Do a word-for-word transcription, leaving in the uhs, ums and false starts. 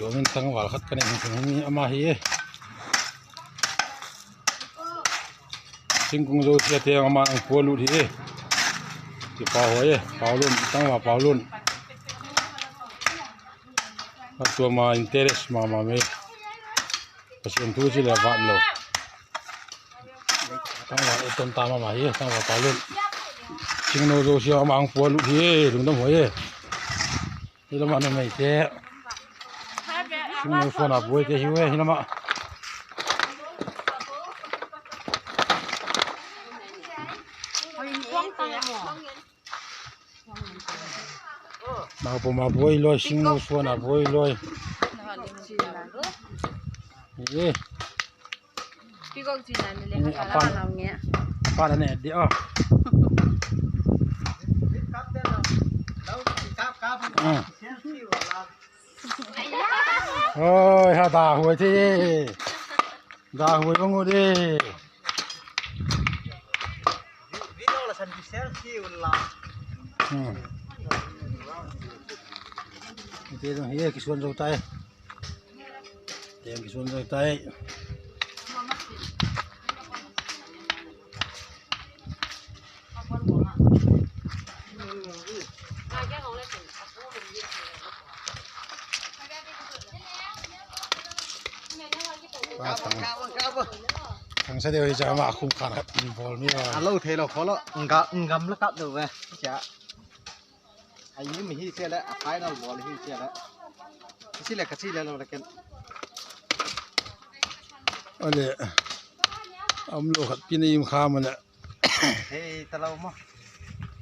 Tuamin tangval khat ka neih hong tung hi, ama hi e. Singkung zosia te ama ang pua lut hi e. Kipa huai e, Paulun, tangval Paulun. A tuama interest mama mei. Pasian thu ci le vat lo. Tangval e ton ta mama hi e, tangval Paulun. Singno zosia ama ang pua lut hi e, lungdam huai e. Hi lamah numeite. Singno suan a buaite hi uh e, hi lamah. Naupang a buai lawi, singno suan a buai lawi. Hi. Kikok cina ni le. Ni, a pan. A pan a ne di a. Ah. Oi, ha da huai te. Da huai bang u de. Video la san ki share si u la. Hmm. Ite dong hi kisuan zo tai. Tiang kisuan zai tai. Ba tang. Tang sa deuh hi ca mah khum khan khat in bawl mi ba. A lo thei lo kho lo. Nga, ngam la kap deuh ve. Ca. A yim hi sia le, a final ball hi sia le. Ka ci le, ka ci le lo le ken. Ale, am lo khat pin a yim kha ma le. Hei, ta lo maw.